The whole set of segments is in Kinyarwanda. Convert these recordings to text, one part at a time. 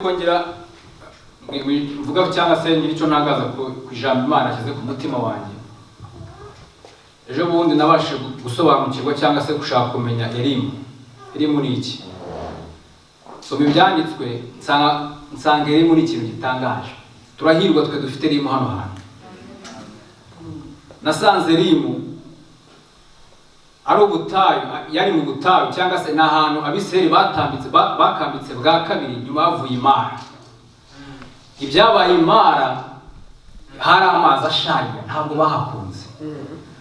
Kongera mvuga cyangwa se ngira icyo ntangaza ku ijambo Imana ashyize ku mutima wanjye. Ejo bundi nabashije gusobanukirwa cyangwa se gushaka kumenya Elimu. Elimu ni iki? Soma ibyanditswe, nsanga Elimu ni ikintu gitangaje. Turahirwa twe dufite Elimu hano hantu. Nasanze Elimu ari ubutayu, yari mu butayu cyangwa se ni ahantu Abisirayeli batambitse, bakambitse bwa kabiri nyuma bavuye i Mara. Ibyabaye i Mara hari amazi asharira, ntabwo bahakunze.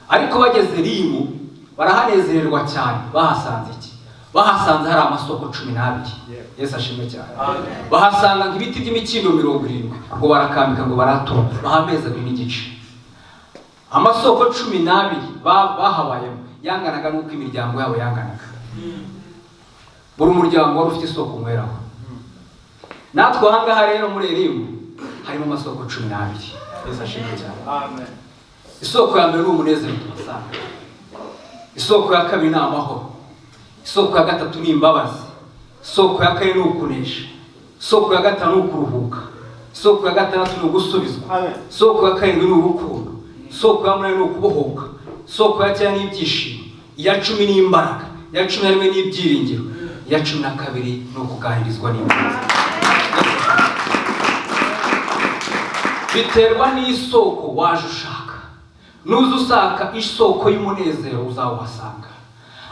Ariko bageze Elimu barahanezererwa cyane. Bahasanze iki? Bahasanze hari amasoko 12. Yesu ashimwe cyane. Bahasanga ibiti by'imikindo 70, ngo barakambika, ngo baratura, baha amezi abiri n'igice. Amasoko 12 bahabayemo yanganaga n'uko imiryango yabo yanganaga. Buri muryango wari ufite isoko unyweraho. Natwe aha ngaha rero muri Elimu harimo amasoko 12. Yesu ashimwe cyane. Amen. Isoko ya mbere ni umunezero tuhasanga. Isoko ya kabiri ni amahoro. Isoko ya gatatu ni imbabazi. Isoko ya kane ni ukunesha. Isoko ya gatanu ni ukuruhuka. Isoko ya gatandatu ni ugusubizwa. Amen. Isoko ya karindwi ni urukundo. Isoko ya munani ni ukubohoka. Isoko ya cyenda ni ibyishimo. Iya 10 ni imbaraga. Iya 11 ni ibyiringiro. Iya 12 ni ukuganirizwa n'Imana. Biterwa n'isoko waje ushaka. Nuza usaka isoko y'umunezero uzawuhasanga.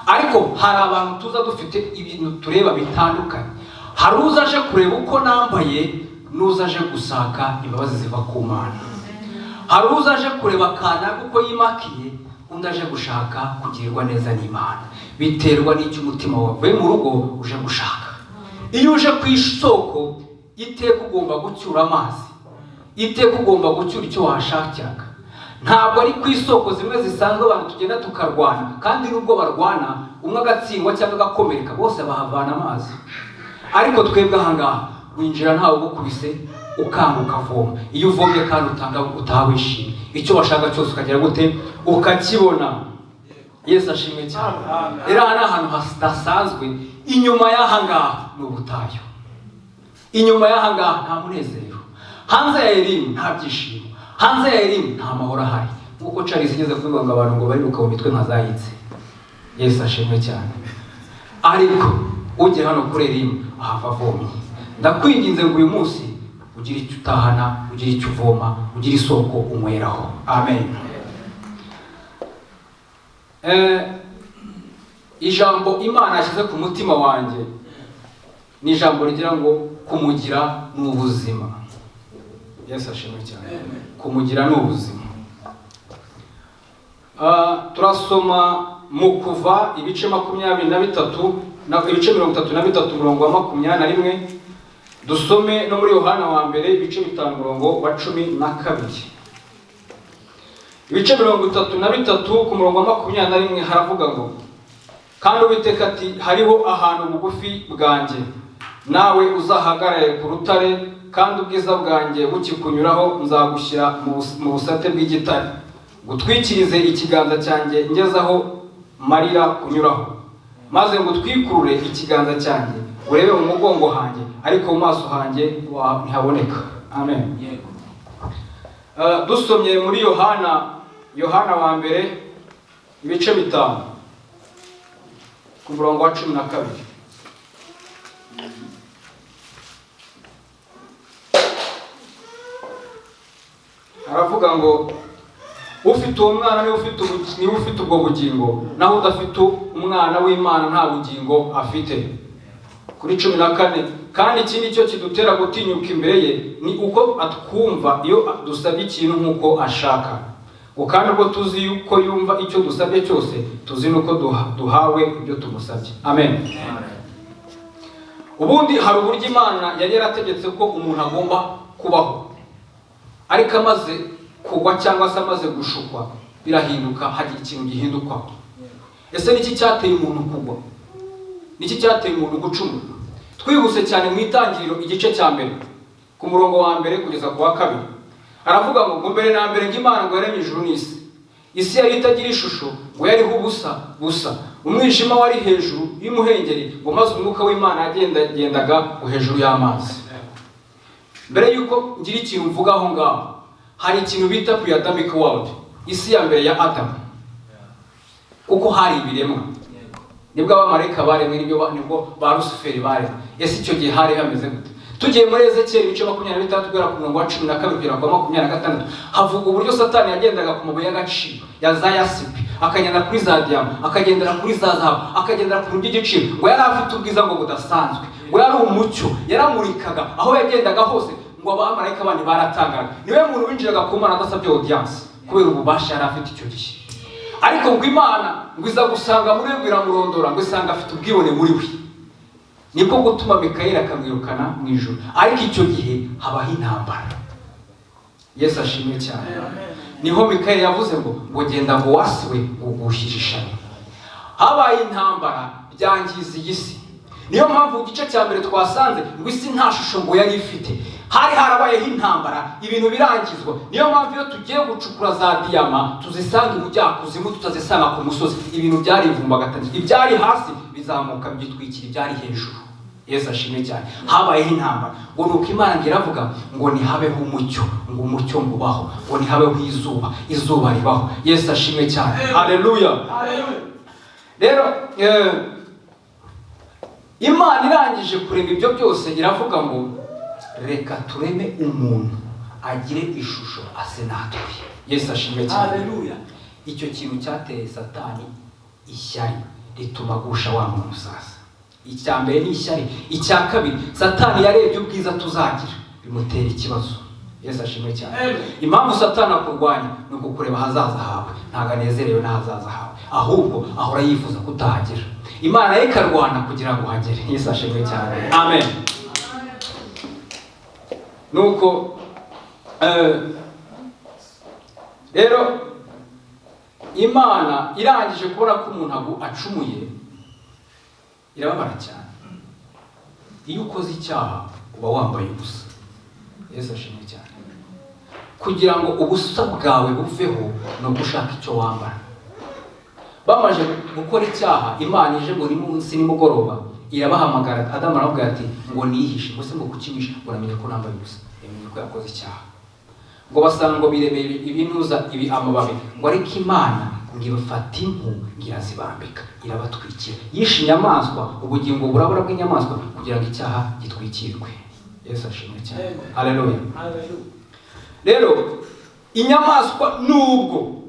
Ariko hari abantu tuza dufite ibintu tureba bitandukanye. Hari uza aje kureba uko nambaye, nuza aje gusaka imbabazi ziva ku Mana. Hari uza aje kureba kanaka uko yimakiye, undi aje gushaka kugirirwa neza n'Imana. Biterwa n'icyo umutima wawe mu rugo uje gushaka. Iyo uje ku isoko, iteka ugomba gucyura amazi, iteka ugomba gucyura icyo wahashakiraga. Ntabwo ari ku isoko zimwe zisanzwe abantu tugenda tukarwana, kandi nubwo barwana umwe agatsindwa cyangwa agakomereka, bose bahavana amazi. Ariko twebwe aha ngaha winjira ntawe ugukubise, ukanga ukavoma. Iyo uvomye kandi utanga utaha wishimye, icyo washaka cyose ukagera gute ukakibona. Yesu ashimwe cyane. Rero aha ni ahantu hadasanzwe. Inyuma y'aha ngaha ni ubutayu, inyuma y'aha ngaha nta munezero, hanze ya Elimu nta byishimo, hanze ya Elimu nta mahoro ahari. Nk'uko Charles igeze kuvuga ngo abantu ngo bariruka mu mitwe nkazayitse. Yesu ashimwe cyane. Ariko ujye hano kuri Elimu ahava avomye. Ndakwinginze ngo uyu munsi ugire icyo utahana, ugire icyo uvoma, ugire isoko unyweraho. Amen. Ijambo Imana yashyize ku mutima wanjye ni ijambo rigira ngo kumugira ni ubuzima. Yesu ashimwe cyane. Kumugira ni ubuzima. Turasoma mu Kuva ibice 23 na ibice 33 umurongo wa 21, dusome no muri Yohana wa mbere ibice 5 umurongo wa 12. Ibice 33 ku murongo wa 21 haravuga ngo kandi Uwiteka ati hariho ahantu bugufi bwanjye, nawe uzahagarare ku rutare, kandi ubwiza bwanjye bukikunyuraho nzagushyira mu busate bw'igitare, ngutwikirize ikiganza cyanjye ngezaho marira kunyuraho, maze ngutwikurure ikiganza cyanjye urebe mu mugongo hanjye, ariko mu maso hanjye ntihaboneka. Amen. Yego. Dusomye muri Yohana wa mbere ibice 5 ku murongo wa 12. Aravuga ngo ufite uwo mwana niwe ufite ubwo bugingo, naho udafite umwana w'Imana nta bugingo afite. Kuri 14, kandi iki ni cyo kidutera gutinyuka imbere ye, ni uko atwumva iyo dusabye ikintu nk'uko ashaka. Ngo kandi ubwo tuzi yuko yumva icyo dusabye cyose, tuzi nuko duhawe ibyo tumusabye. Amen. Amen. Ubundi hari uburyo Imana yari yarategetse ko umuntu agomba kubaho, ariko amaze kugwa cyangwa se amaze gushukwa birahinduka, hagira ikintu gihindukwaho. Ese niki cyateye umuntu kugwa? Niki cyateye umuntu gucumura? Twihuse cyane mu itangiriro igice cya mbere ku murongo wa mbere kugeza ku wa kabiri, aravuga ngo mbere na mbere ngo Imana ngo yaremye ijuru n'isi. Isi yari itagira ishusho, ngo yariho ubusa busa, umwijima wari hejuru y'umuhengeri, ngo maze umwuka w'Imana yagendagendaga ngo hejuru y'amazi. Mbere y'uko ngira ikintu mvuga aho ngaho, hari ikintu bita pre-Adamic world, isi ya mbere ya Adamu, kuko hari ibiremwa, nibwo abamarayika baremwe, nibwo ba Rusuferi baremwe. Ese icyo gihe hari hameze gute? Tugiye muri Ezekiyeli ibice 26, guhera ku murongo wa 12 kugera ku wa 26, havuga uburyo Satani yagendaga ku mabuye y'agaciro ya za yasipi, akagendera kuri za diyama, akagendera kuri za zahabu, akagendera ku bintu by'igiciro. Ngo yari afite ubwiza ngo budasanzwe, ngo yari umucyo, yaramurikaga aho yagendaga hose. Ngo abamarayika bandi baratangaga. Niwe muntu winjiraga ku Mana adasabye audience, kubera ububasha yari afite icyo gihe. Ariko ngo Imana ngo iza gusanga muri we, ngo iramurondora, ngo isanga afite ubwibone muri we, niko gutuma Mikayeli akamwirukana mu ijuru. Ariko icyo gihe habaho intambara. Yesu ashimwe cyane. Niho Mikayeli yavuze ngo genda, ngo wasiwe, ngo ugushije ishami. Habaye intambara, byangiza iyi si. Niyo mpamvu igice cya mbere twasanze ngo isi nta shusho ngo yari ifite. Hari harabayeho intambara, ibintu birangizwa. Niyo mpamvu iyo tugiye gucukura za diyama tuzisanga ibujyakuzimu, tutazisanga ku musozi. Ibintu byarivumbagatanyije, ibyari hasi bizamuka byitwikira ibyari hejuru. Yesu ashimwe cyane. Habayeho intambara. Ngo nuko Imana ngo iravuga ngo ntihabeho umucyo, ngo umucyo ngo ubaho, ngo ntihabeho izuba, izuba ribaho. Yesu ashimwe cyane. Haleluya. Rero Imana irangije kurema ibyo byose, iravuga ngo reka tureme umuntu agire ishusho, ase natwe. Yesu ashimwe cyane. Haleluya. Icyo kintu cyateye Satani ishyari, rituma agusha wa muntu. Sasa icya mbere ni ishyari. Icya kabiri, Satani yarebye ubwiza tuzagira, bimutera ikibazo. Yesu ashimwe cyane. Amen. Impamvu Satani akurwanya ni ukukureba ahazaza hawe. Ntabwo anezerewe n'ahazaza hawe, ahubwo ahora yifuza kutahagera. Imana ye ikarwana kugira ngo uhagere. Yesu ashimwe cyane. Amen. Nuko rero Imana irangije kubona ko umuntu acumuye, irababara cyane. Iyo ukoze icyaha uba wambaye ubusa. Yesu ashimwe cyane. Kugira ngo ubusa bwawe buveho ni uko ushaka icyo wambara. Bamaze gukora icyaha, Imana ije ngo ni munsi nimugoroba, irabahamagara. Adamu aramubwira ati ngo nihishe. Ngo se ngo kuki wishe? Ngo uramenye ko nambaye ubusa. Yamenye ko yakoze icyaha. Ngo basanga ngo biremeye ibintuza ibi amababi. Ngo ariko Imana ngo ibafate impu, ngo irazibambika, irabatwikira. Yishe inyamaswa, ubugingo burabura bw'inyamaswa, kugira ngo icyaha gitwikirwe. Yesu ashimwe cyane. Amen. Haleluya. Haleluya. Rero inyamaswa, nubwo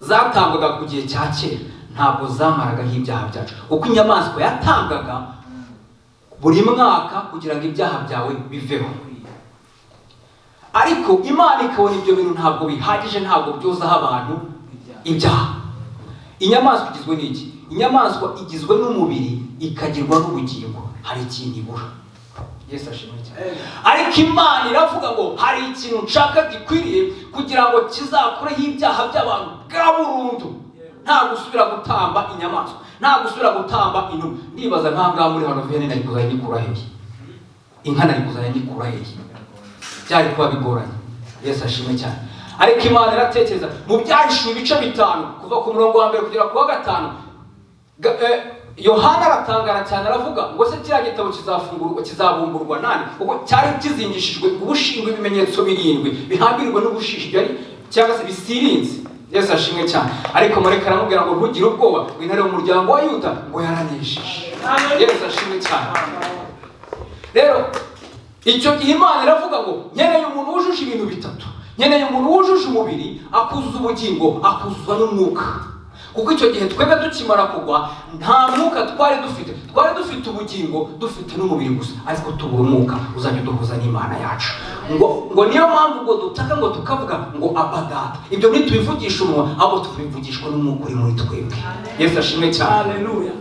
zatangwaga ku gihe cya kera, ntabwo zamaragaho ibyaha byacu, kuko inyamaswa yatangwaga buri mwaka kugira ngo ibyaha byawe biveho. Ariko Imana ikabona ibyo bintu ntabwo bihagije, ntabwo byozaho abantu ibyaha. Inyamaswa igizwe n'iki? Inyamaswa igizwe n'umubiri, ikagirwa n'ubugingo. Hari ikintu ibura. Yesu ashimwe cyane. Ariko Imana iravuga ngo hari ikintu nshaka gikwiriye kugira ngo kizakureho ibyaha by'abantu bwa burundu, nta gusubira gutamba inyamaswa, nta gusubira gutamba inuma. Ndibaza nk'aha ngaha muri hano, vene nari kuzajya nyikura hehe? Inka nari kuzajya nyikura hehe? Byari kuba bigoranye. Yesu ashimwe cyane. Ariko Imana iratekereza. Mu Byahishuwe ibice 5, kuva ku murongo wa mbere kugera ku wa gatanu, Yohana aratangara cyane, aravuga ngo se kiriya gitabo kizafungurwa, kizabumburwa nani? Kuko cyari kizingishijwe ubushingwe ibimenyetso birindwi, bihambirirwe n'ubushishi byari cyangwa se bisirinze. Yesu ashimwe cyane. Ariko marayika aramubwira ngo ntugire ubwoba, ngo intare mu muryango wa Yuda ngo yaranesheje. Yesu ashimwe cyane. Rero icyo gihe Imana iravuga ngo nkeneye umuntu wujuje ibintu bitatu. Nkeneye umuntu wujuje umubiri, akuzuza ubugingo, akuzuza n'umwuka. Kuko icyo gihe twebwe tukimara kugwa nta mwuka twari dufite. Twari dufite ubugingo, dufite n'umubiri gusa, ariko tubura umwuka uzajya uduhuza n'Imana yacu. Ngo niyo mpamvu ngo dutaka, ngo tukavuga ngo Aba Data. Ibyo ntitubivugisha umunwa, ahubwo tubivugishwa n'umwuka uri muri twebwe. Yesu ashimwe cyane. Haleluya.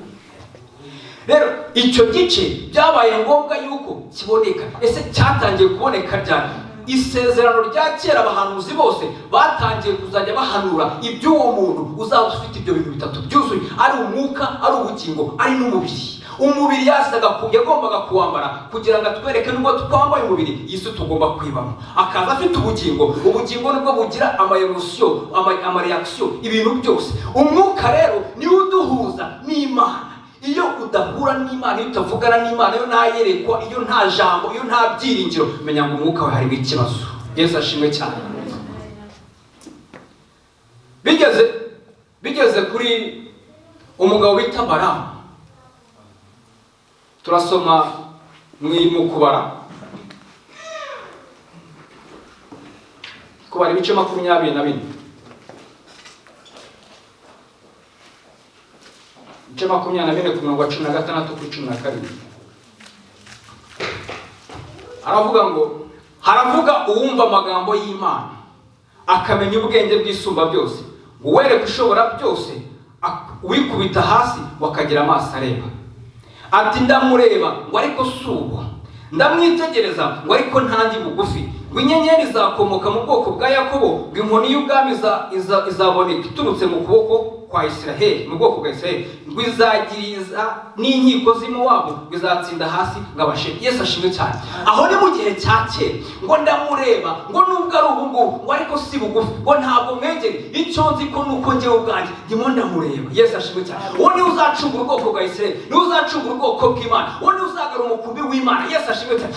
Rero icyo gice byabaye ngombwa yuko kiboneka. Ese cyatangiye kuboneka ryari? Isezerano rya kera, abahanuzi bose batangiye kuzajya bahanura iby'uwo muntu uzaza ufite ibyo bintu bitatu byuzuye, ari umwuka, ari ubugingo, ari n'umubiri. Umubiri yagombaga kuwambara kugira ngo atwereke nubwo twambaye umubiri, iyi si tugomba kwibamo. Akaza afite ubugingo. Ubugingo nibwo bugira ama emotion, ama reaction, ibintu byose. Umwuka rero niwo uduhuza n'Imana. Iyo Udahura n'Imana, iyo utavugana n'Imana, iyo nta yerekwa, iyo nta jambo, iyo nta byiringiro, menya ngo umwuka wawe harimo ikibazo. Yesu ashimwe cyane. Bigeze kuri umugabo bita Balamu, turasoma mu kubara ibice 24, ibice 24 ku murongo wa 16 kuri 17. Aravuga ngo haravuga uwumva amagambo y'Imana akamenya ubwenge bw'isumba byose, ngo uwereke ushobora byose, wikubita hasi wakagira amaso areba. Ati ndamureba ngo ariko si uwo, ndamwitegereza ngo ariko ntandi bugufi, ngo inyenyeri izakomoka mu bwoko bwa Yakobo, ngo inkoni y'ubwami izaboneka iturutse mu kuboko kwa Isiraheli, mu bwoko bwa Isiraheli, ngo izagiriza n'inkiko z'i Mowabu, ngo izatsinda hasi ngo abashe. Yesu ashimwe cyane. Aho ni mu gihe cya kera, ngo ndamureba ngo nubwo ari ubu ngubu, ngo ariko si bugufi, ngo ntabwo mwegere, icyo nzi ko nuko njyewe ubwanjye ndimo ndamureba. Yesu ashimwe cyane. Uwo niwe uzacungura ubwoko bwa Isiraheli, niwe uzacungura ubwoko bw'Imana, uwo niwe uzagarura umukumbi w'Imana. Yesu ashimwe cyane.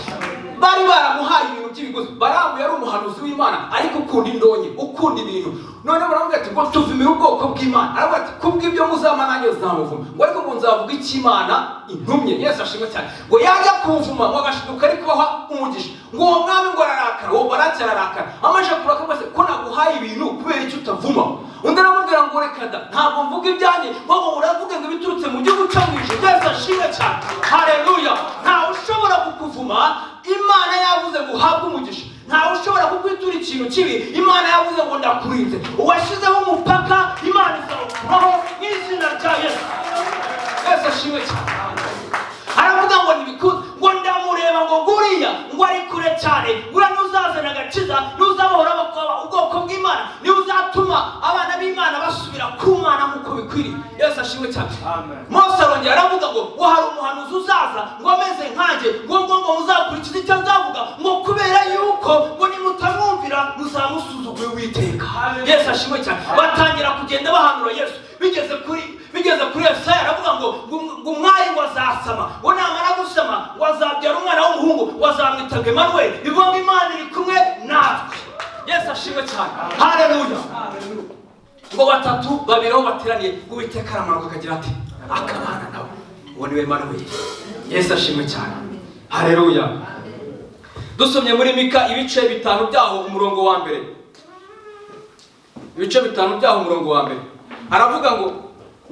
Bari baramuhaye ibintu by'ibiguzi. Balamu yari umuhanuzi w'Imana, ariko ukunda indonke, ukunda ibintu. None baravuga ati ngo tuvumire ubwoko bw'Imana. Aravuga ati kubw'ibyo muzama nanjye nzamuvuma, ngo ariko ngo nzavuga icyo Imana intumye. Yesu ashimwe cyane. Ngo yajya kuwuvuma ngo agashiduka ari kubaha umugisha, ngo uwo mwami ngo ararakara, uwo Balaki ararakara, amaze kurakara rwose, ko naguhaye ibintu kubera icyo utavuma. Undi aramubwira ngo reka da, ntabwo mvuga ibyanjye, ngo uravuge ngo ibiturutse mu gihugu cyo mu ijuru. Yesu ashimwe cyane. Haleluya. Ntawe ushobora kukuvuma Imana yavuze ngo uhabwe umugisha. Ntawe ushobora kukwitura ikintu kibi Imana yavuze ngo ndakurinze. Uwashyizeho umupaka Imana izawukuraho mu izina rya Yesu. Yesu ashimwe cyane. Aravuga ngo ntibikuze, ngo ndamureba ngo nguriya, ngo ari kure cyane, nguriya ntuzazana agakiza, ntuzabohora ubwoko bw'Imana, niwe uzatuma abana b'Imana basubira ku Mana nk'uko bikwiriye. Yesu ashimwe cyane. Mose arongera aravuga ngo hari umuhanuzi uzaza ngo ameze nkanjye, ngo ngo ngo muzakurikize icyo nzavuga, ngo kubera yuko ngo nimutamwumvira muzamusuzugura Uwiteka. Yesu ashimwe cyane. Batangira kugenda bahanura Yesu. Bigeze kuri Yesaya aravuga ngo umwari ngo azasama, ngo namara gusama ngo azabyara umwana w'umuhungu, ngo azamwita Emmanuel, bivuga ngo Imana iri kumwe natwe. Yesu ashimwe cyane. Haleluya. Ngo batatu babiri aho bateraniye, ngo Uwiteka aramanuka akagira ati akabana nabo, uwo ni we Emmanuel. Yesu ashimwe cyane. Haleluya. Dusomye muri Mika ibice 5 byaho umurongo wa mbere, ibice 5 byaho umurongo wa mbere, aravuga ngo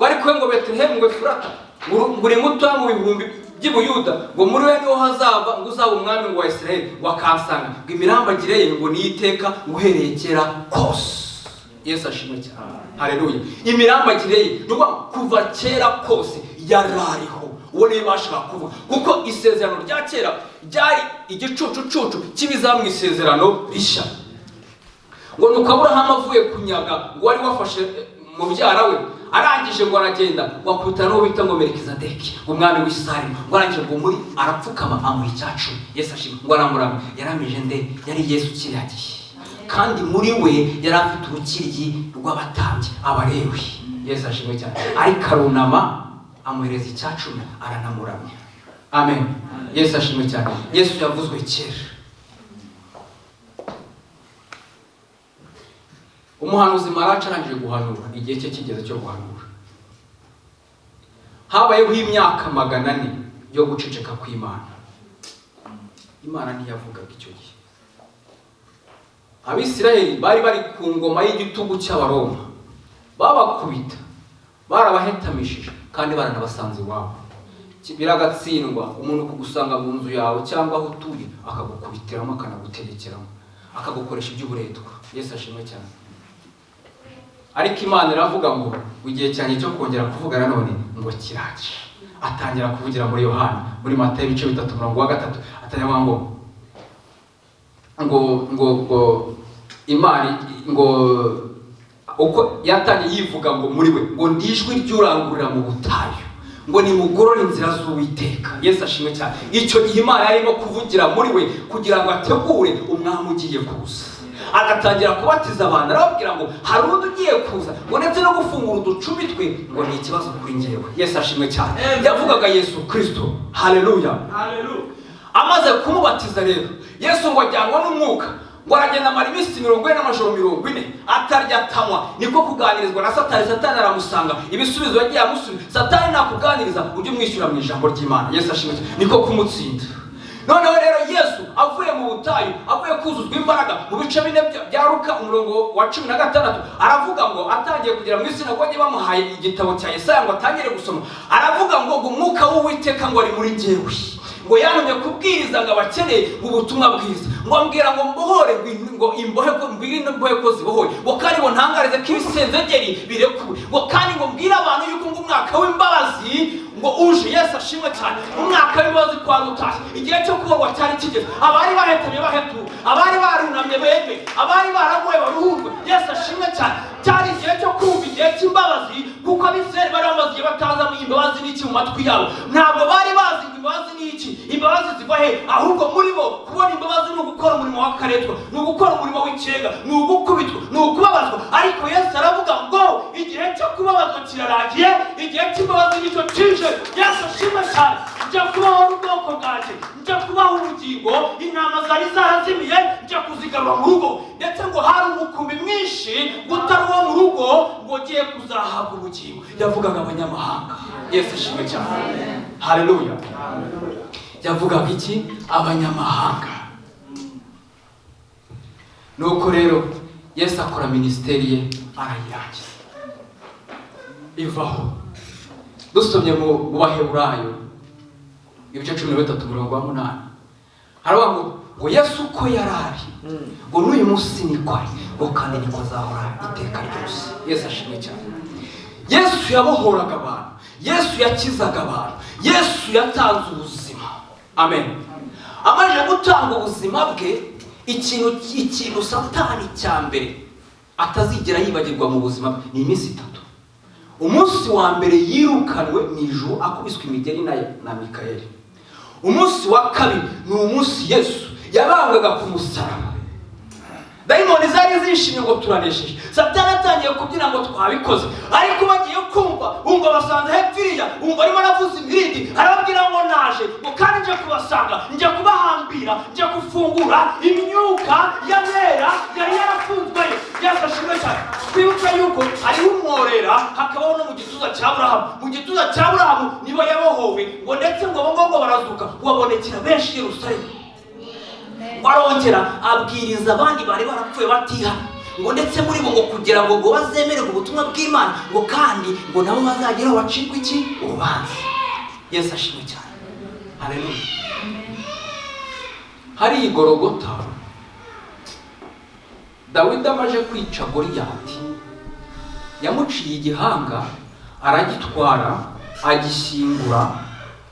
ariko ngo Betelehemu ngo Efurata ngo uri muto mu bihumbi by'i Buyuda, ngo muri we niho hazava ngo uzaba umwami ngo wa Isiraheli, ngo akansanga, ngo imirambagire ye ngo niyiteka uhereye kera kose. Yesu ashimwe cyane. Haleluya. Imirambagire ye nuko kuva kera kose yarariho. Uwo niwe bashaka kuvuga, kuko isezerano rya kera ryari igicucucucu cy'ibizaba mu isezerano rishya. Ngo nuko Aburahamu avuye kunyaga ngo wari wafashe mubyara we, arangije ngo aragenda ngo akutana n'uwo bita ngo Melkizedeki, ngo umwami w'i Salemu, ngo arangije ngo muri arapfukama amuha icyacumi. Yesu ashimwe. Ngo aramuramya. Yaramije nde? Yari Yesu kiriya gihe, kandi muri we yari afite urukiryi rw'abatambyi abalewi. Yesu ashimwe cyane. Ariko arunama amuhereza icyacumi aranamuramya. Amen. Yesu ashimwe cyane. Yesu yavuzwe kera. Umuhanuzi Malaki arangije guhanura, igihe cye kigeze cyo guhanura, habayeho imyaka 400 yo guceceka kw'Imana. Imana ntiyavugaga icyo gihe. Abisirayeli bari bari ku ngoma y'igitugu cy'Abaroma, babakubita, barabahetamishije kandi baranabasanze iwabo. Biragatsindwa umuntu kugusanga mu nzu yawe cyangwa aho utuye akagukubitiramo, akanagutegekeramo, akagukoresha iby'uburetwa. Yesu ashimwe cyane. Ariko Imana iravuga ngo igihe cyanjye cyo kongera kuvuga nanone ngo kiraje. Atangira kuvugira muri Yohana, muri Matayo ibice 3 umurongo wa 3, atangira ngo ngo ngo ngo Imana ngo uko yatangiye yivuga ngo muri we ngo ndijwi ry'urangurura mu butayu, ngo nimugorore inzira z'Uwiteka. Yesu ashimwe cyane. Icyo gihe Imana yarimo kuvugira muri we kugira ngo ategure umwami ugiye kuza. Agatangira kubatiza abantu, arababwira ngo hari undi ugiye kuza, ngo ndetse no gufungura uducumi twe ngo ni ikibazo kuri njyewe. Yesu ashimwe cyane. Yavugaga Yesu Kristo. Haleluya. Amaze kumubatiza rero, Yesu ngo ajyanwa n'umwuka, ngo aragenda amara iminsi 40 n'amajoro 40 atarya atanywa. Niko kuganirizwa na Satani. Satani aramusanga, ibisubizo yagiye amusubiza. Satani nakuganiriza ujye umwishyura mu ijambo ry'Imana. Yesu ashimwe cyane. Niko kumutsinda. Noneho rero Yesu avuye mu butayu, avuye kuzuzwa imbaraga, mu bice 4 bya Luka umurongo wa 16 aravuga ngo atangiye kugera mu isinagogi bamuhaye igitabo cya Yesaya ngo atangire gusoma, aravuga ngo umwuka w'Uwiteka ngo ari muri jyewe, ngo yantumye kubwiriza ngo abakeneye ubutumwa bwiza, ngo ambwira ngo mbohore ngo imbohe ko mbwire imbohe ko zibohoye, ngo kandi ngo ntangarize ko ibisenzegeri birekuwe, ngo kandi ngo mbwire abantu yuko ngo umwaka w'imbabazi ngo uje. Yesu ashimwe cyane. Umwaka w'imbabazi kwa rutashye, igihe cyo kubohorwa cyari kigeze. Abari bahetamye bahetuwe, abari barunamye bembe, abari baraguye baruhurwe. Yesu ashimwe cyane. Cyari igihe cyo kumva igihe cy'imbabazi, kuko Abisirayeli bari bamaze igihe batazi imbabazi n'iki mu matwi yabo. Ntabwo bari bazi ngo imbabazi ni iki, imbabazi ziva he. Ahubwo muri bo kubona imbabazi ni ugukora umurimo w'akaretwa, ni ugukora umurimo w'ikirenga, ni ugukubitwa, ni ukubabazwa. Ariko Yesu aravuga ngo igihe cyo kubabazwa kirarangiye, igihe cy'imbabazi nicyo kije. Yesu ashimwe cyane. Njya kubaho ubwoko bwanjye, njya kubaho ubugingo, intama zari zarazimiye njya kuzigarura mu rugo. Ndetse ngo hari umukumbi mwinshi utari uwo mu rugo ngo ugiye kuzahabwa ubugingo. Yavugaga abanyamahanga. Yesu ashimwe cyane. Haleluya. Yavugaga iki? Abanyamahanga. Nuko rero Yesu akora minisiteri ye arayirangiza, ivaho. Dusomye mu Baheburayo ibice 13 umurongo wa 8, haravuga ngo Yesu uko yari ari ngo n'uyu munsi niko ari, ngo kandi niko azahora iteka ryose. Yesu ashimwe cyane. Yesu yabohoraga abantu, Yesu yakizaga abantu, Yesu yatanze ubuzima. Amen. Amaze gutanga ubuzima bwe, ikintu Satani cya mbere atazigera yibagirwa mu buzima bwe ni iminsi 3. Umunsi wa mbere yirukanwe mu ijuru akubiswe imigeri na Mikayeli. Umunsi wa kabiri ni umunsi Yesu yabangaga ku musaraba. Dayimoni zari zishimye ngo turanesheje. Satani atangiye kubyina ngo twabikoze, ariko bagiye kumva umva basanze hepfiriya, umva arimo aravuza imirindi, arababwira ngo naje, ngo kandi nje kubasanga, nje kubahambira, nje gufungura imyuka y'abera yari yarafunzweyo. Yesu ashimwe cyane. Twibuke yuko hariho umworera, hakabaho no mu gituza cya Aburahamu. Mu gituza cya Aburahamu nibo yabohowe, ngo ndetse ngo abo ngabo barazuka, babonekera benshi i Yerusalemu. Arongera abwiriza abandi bari barapfuye batihana, ngo ndetse muri bo ngo kugira ngo bazemererwe ubutumwa bw'Imana, ngo kandi ngo nabo bazageraho bacirwe iki? Urubanza. Yesu ashimwe cyane. Haleluya. Hari i Golgotha, Dawidi amaze kwica Goliyati, yamuciye igihanga aragitwara agishyingura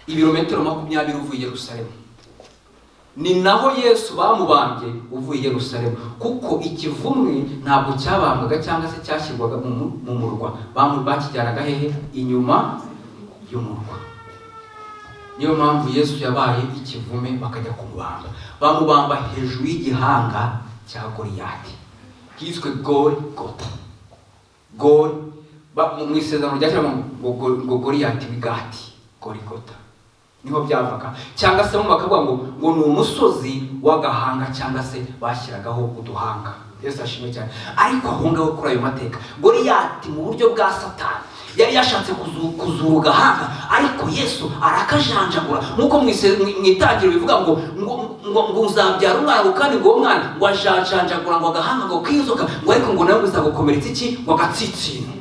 ibirometero 20 uvuye i Yerusalemu. Ni naho Yesu bamubambye uvuye i Yerusalemu, kuko ikivumwe ntabwo cyabambwaga cyangwa se cyashyirwaga mu murwa, bakijyanaga hehe? Inyuma y'umurwa. Niyo mpamvu Yesu yabaye ikivume bakajya kumubamba. Bamubamba hejuru y'igihanga cya Goliyati, kiswe Golgotha. Gol mu isezerano rya kera ngo Goliyati w'Igati, Golgotha niho byavaga. Cyangwa se mu bakavuga ngo ni umusozi w'agahanga, cyangwa se bashyiragaho uduhanga. Yesu ashimwe cyane. Ariko aho ngaho kuri ayo mateka, Goliyati mu buryo bwa Satani yari yashatse kuzura agahanga, ariko Yesu arakajanjagura. Nkuko mu itangiriro bivuga ngo ngo uzabyara umwana, ngo kandi ngo uwo mwana ngo ajanjagura ngo agahanga ngo k'inzoka, ngo ariko ngo nawe uzagukomeretsa iki? Ngo agatsitsino.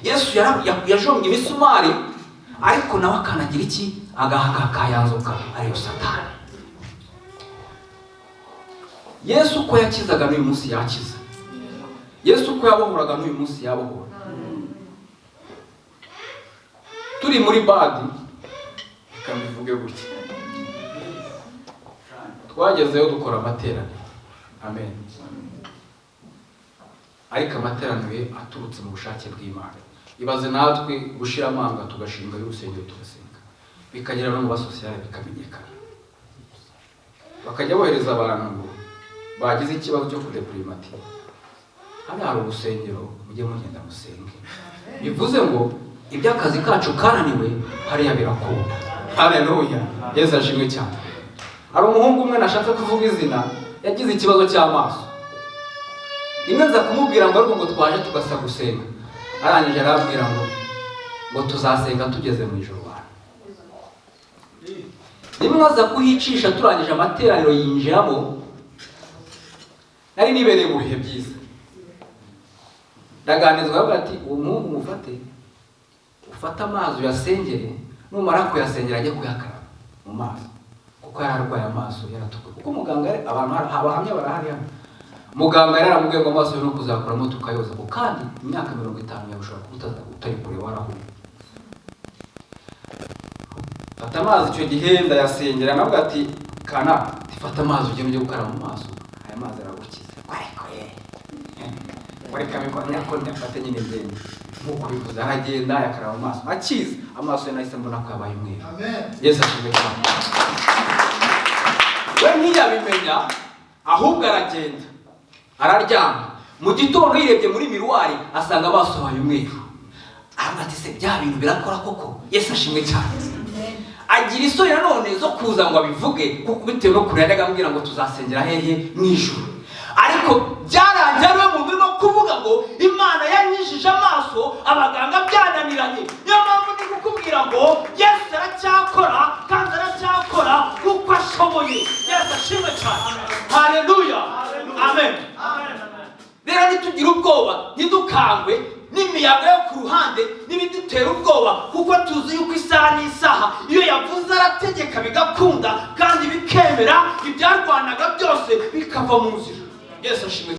Yesu yajombye imisumari, ariko nawe akanagira iki? Agahanga kayanzoka, ariyo Satani. Yesu uko yakizaga n'uyu munsi yakiza. Yesu uko yabohoraga n'uyu munsi yabohora. Turi muri badi, reka mbivuge gutya, twagezeyo dukora amateraniro. Amen. Ariko amateraniro aturutse mu bushake bw'Imana. Ibaze natwe gushira amanga tugashinga y'urusengero tugasenga, bikagera no mu basosiyale bikamenyekana, bakajya bohereza abantu ngo Bagize ikibazo cyo kudepurima, ati hano hari urusengero, mujye mugenda musenge. Bivuze ngo iby'akazi kacu kananiwe, hariya birakunda. Haleluya, Yesu ashimwe cyane. Hari umuhungu umwe nashatse kuvuga izina, yagize ikibazo cy'amaso. Rimwe nza kumubwira ngo ariko ngo twaje tugasa gusenga, arangije arambwira ngo tuzasenga tugeze mu ijoro. Bantu rimwe aza kuhicisha, turangije amateraniro yinjiramo. Nari nibereye mu bihe byiza, ndaganizwa, aravuga ati uwo muhungu mufate, ufate amazi uyasengere, numara kuyasengera ajye kuyakaraba mu maso, kuko yari arwaye amaso yaratukuye. Kuko muganga abantu abahamya barahari hano, muganga yari yaramubwiye ngo amaso yo no kuzakuramo tukayoza, ngo kandi imyaka 50 yawe ushobora kuba utari kureba, warahuye. Fata amazi icyo gihe ndayasengera, navuga ati kana fata amazi ugende ujye gukaraba mu maso, aya mazi aragukiza. Ariko ye reka nako ndafate nyine ngende nk'uko bivuze. Aragenda yakaraba mu maso, akiza amaso ye, nahise mbona ko yabaye umweru. Yesu ashimwe cyane. We ntiyabimenya, ahubwo aragenda araryama. Mu gitondo yirebye muri miroir asanga amaso yabaye umweru. Aravuga ati se bya bintu birakora koko? Yesu ashimwe cyane. Agira isoni nanone zo kuza ngo abivuge, kuko bitewe no kure yajyaga ambwira ngo tuzasengera hehe mu ijuru. Ariko byarangiye ariwe muntu urimo kuvuga ngo Imana yanyijije amaso abaganga byananiranye. Niyo mpamvu ndi kukubwira ngo Yesu aracyakora kandi aracyakora kuko ashoboye. Yesu ashimwe cyane. Haleluya, amen. Rero ntitugire ubwoba, ntidukangwe n'imiyaga yo ku ruhande n'ibidutera ubwoba, kuko tuzi yuko isaha n'isaha iyo yavuze arategeka bigakunda kandi bikemera, ibyarwanaga byose bikava mu nzira. Yesu ashimwe.